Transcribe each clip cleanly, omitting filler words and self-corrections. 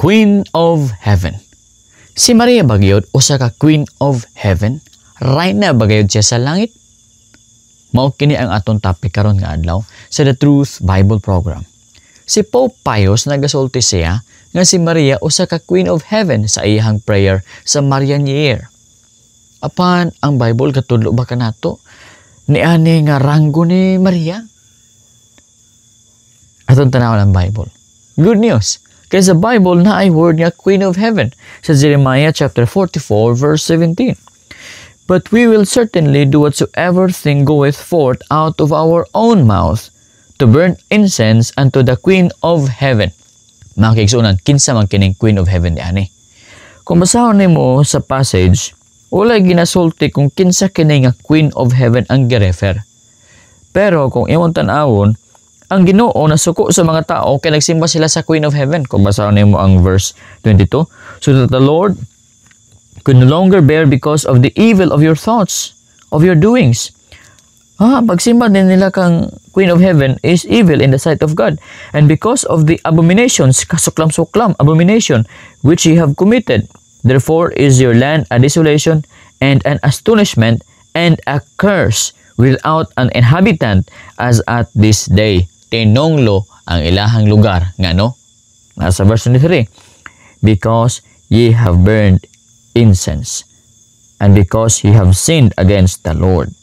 Queen of Heaven. Si Maria ba gyud usa ka Queen of Heaven? Reyna ba gyud siya sa langit? Mao kini ang atong topic karon nga adlaw sa The Truth Bible Program. Si Pope Pius, nagasulti siya nga si Maria usa ka Queen of Heaven sa iyang prayer sa Marian Year. Apan ang Bible, katudlo ba kanato niani nga ranggo ni Maria? Atong tanawon ang Bible. Good news! Kay sa Bible naay word nga Queen of Heaven sa Jeremiah chapter 44 verse 17. "But we will certainly do whatsoever thing goeth forth out of our own mouth to burn incense unto the Queen of Heaven." Mga kaigsuonan, kinsa man kining Queen of Heaven diani? Kung basahon nimo sa passage, walay ginasulti kung kinsa kini nga Queen of Heaven ang girefer. Pero kung imong tan-awon, ang Ginoo nasuko sa mga tao kay nagsimba sila sa Queen of Heaven. Kung basahon nimo ang verse 22, "So that the Lord could no longer bear because of the evil of your thoughts, of your doings." Pagsimba din nila kang Queen of Heaven is evil in the sight of God. "And because of the abominations," kasuklam-suklam, abomination, "which ye have committed. Therefore is your land a desolation and an astonishment and a curse without an inhabitant as at this day." Tinonglo ang ilahang lugar. Ngano? Nasa verse 23. "Because ye have burned incense, and because ye have sinned against the Lord."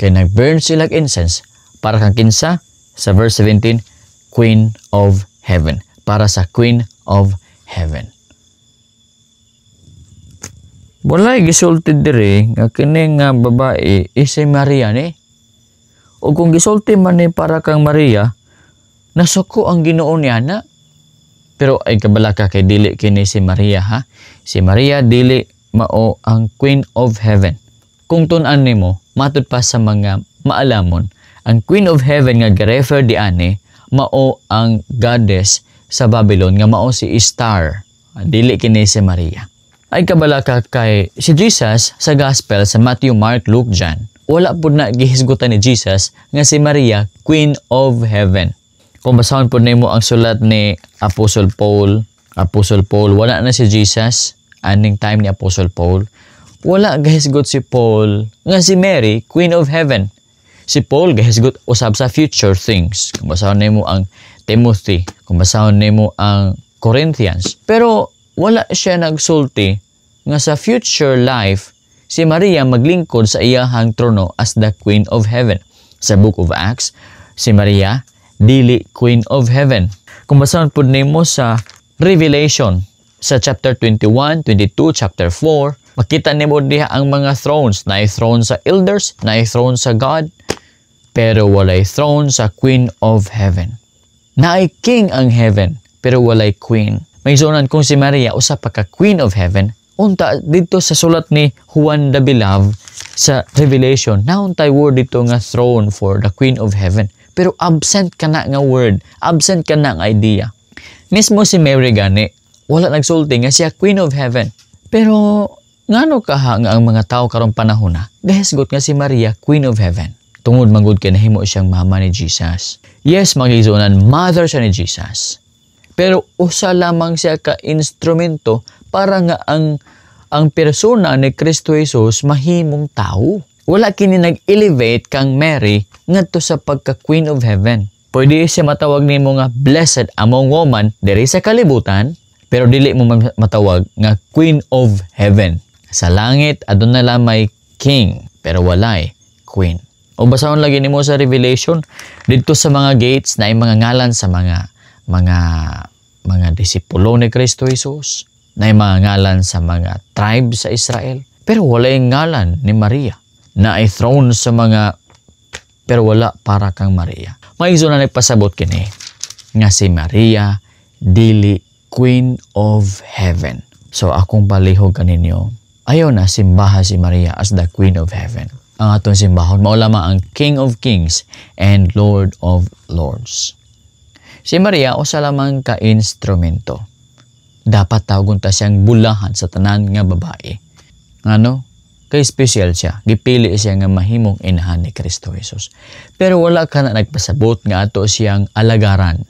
Kay nag-burn sila incense para kang kinsa? Sa verse 17, Queen of Heaven. Para sa Queen of Heaven. Walay gisulti diri nga kini nga babae is si Maria ni. O kung gisulti man ni para kang Maria, nasuko ang Ginoo niya na. Pero ay kabalaka kay dili kini si Maria, ha. Si Maria dili mao ang Queen of Heaven. Kung tun-an nimo, matud pa sa mga maalamon, ang Queen of Heaven nga girefer diani mao ang goddess sa Babylon nga mao si Ishtar. Dili kini si Maria. Ay kabalaka kay si Jesus sa Gospel sa Matthew, Mark, Luke, John, wala pud na gihisgutan ni Jesus nga si Maria Queen of Heaven. Kung basahon pud nimo ang sulat ni Apostle Paul, Apostle Paul, wala na si Jesus aning time ni Apostle Paul. Wala gahisgot si Paul nga si Mary Queen of Heaven. Si Paul gahisgot usab sa future things. Kung basahon nimo ang Timothy, kung basahon nimo ang Corinthians. Pero wala siya nagsulti nga sa future life si Maria maglingkod sa iyahang trono as the Queen of Heaven. Sa Book of Acts, si Maria dili Queen of Heaven. Kung basahon pud nimo sa Revelation sa chapter 21, 22, chapter 4, makita nimo diha ang mga thrones. Naay throne sa elders, naay throne sa God, pero walay throne sa Queen of Heaven. Naay king ang heaven, pero walay queen. Mga igsuonan, kung si Maria usa pa ka Queen of Heaven, unta dito sa sulat ni Juan the Beloved sa Revelation, nauntay word dito nga throne for the Queen of Heaven. Pero absent kana nga word, absent kana nga idea. Mismo si Mary gani, wala nagsulti nga siya Queen of Heaven. Pero ngano kaha nga ang mga tao karong panahon na gahisgot nga si Maria Queen of Heaven? Tungod manggod kay nahimo siyang mama ni Jesus. Yes, mga igsuonan, mother siya ni Jesus. Pero usa lamang siya ka instrumento para nga ang persona ni Kristo Jesus mahimong tao. Wala kini nag-elevate kang Mary ngadto sa pagka Queen of Heaven. Pwede siya matawag nimo nga blessed among woman diri sa kalibutan, pero dili mo matawag nga Queen of Heaven. Sa langit aduna lang may king, pero walay queen. O basahon lagi nimo sa Revelation, didto sa mga gates na mga ngalan sa mga disipulo ni Kristo Jesus, na mga ngalan sa mga tribes sa Israel, pero walay ngalan ni Maria. Naay throne sa mga, pero wala para kang Maria. Mga na nagpasabot kini nga si Maria dili Queen of Heaven. So akong palihog kaninyo, ayaw na simbaha si Maria as the Queen of Heaven. Ang atong simbahon mao lamang ang King of Kings and Lord of Lords. Si Maria usa lamang ka instrumento. Dapat tawgon ta siyang bulahan sa tanan nga babae. Ngano? Kay special siya. Gipili siya nga mahimong inahan ni Kristo Jesus. Pero wala ka na nagpasabot nga ato siyang alagaran.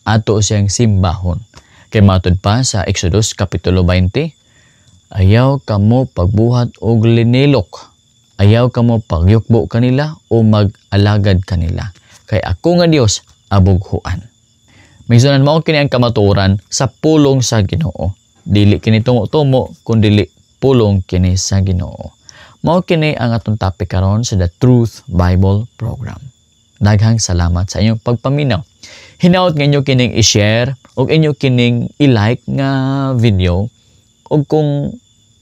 Ato siyang simbahon. Kay matud pa sa Exodus Kapitulo 20, "Ayaw kamo pagbuhat og linilok. Ayaw kamo pagyukbo kanila o mag-alagad kanila. Kay ako nga Dios abughuan." Mga igsuonan, mao kini ang kamatuoran sa pulong sa Ginoo. Dili kini tumo-tumo, kun dili pulong kini sa Ginoo. Mao kini ang atong topic karon sa The Truth Bible Program. Daghang salamat sa inyong pagpaminaw. Hinaot nga inyo kining i-share ug inyo kining i-like nga video, ug kung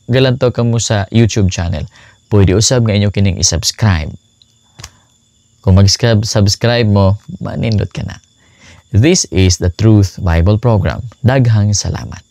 galantaw kamo sa YouTube channel, pwede usab nga inyo kining i-subscribe. Kung mag-subscribe mo, manindot ka na. This is the Truth Bible Program. Daghang salamat.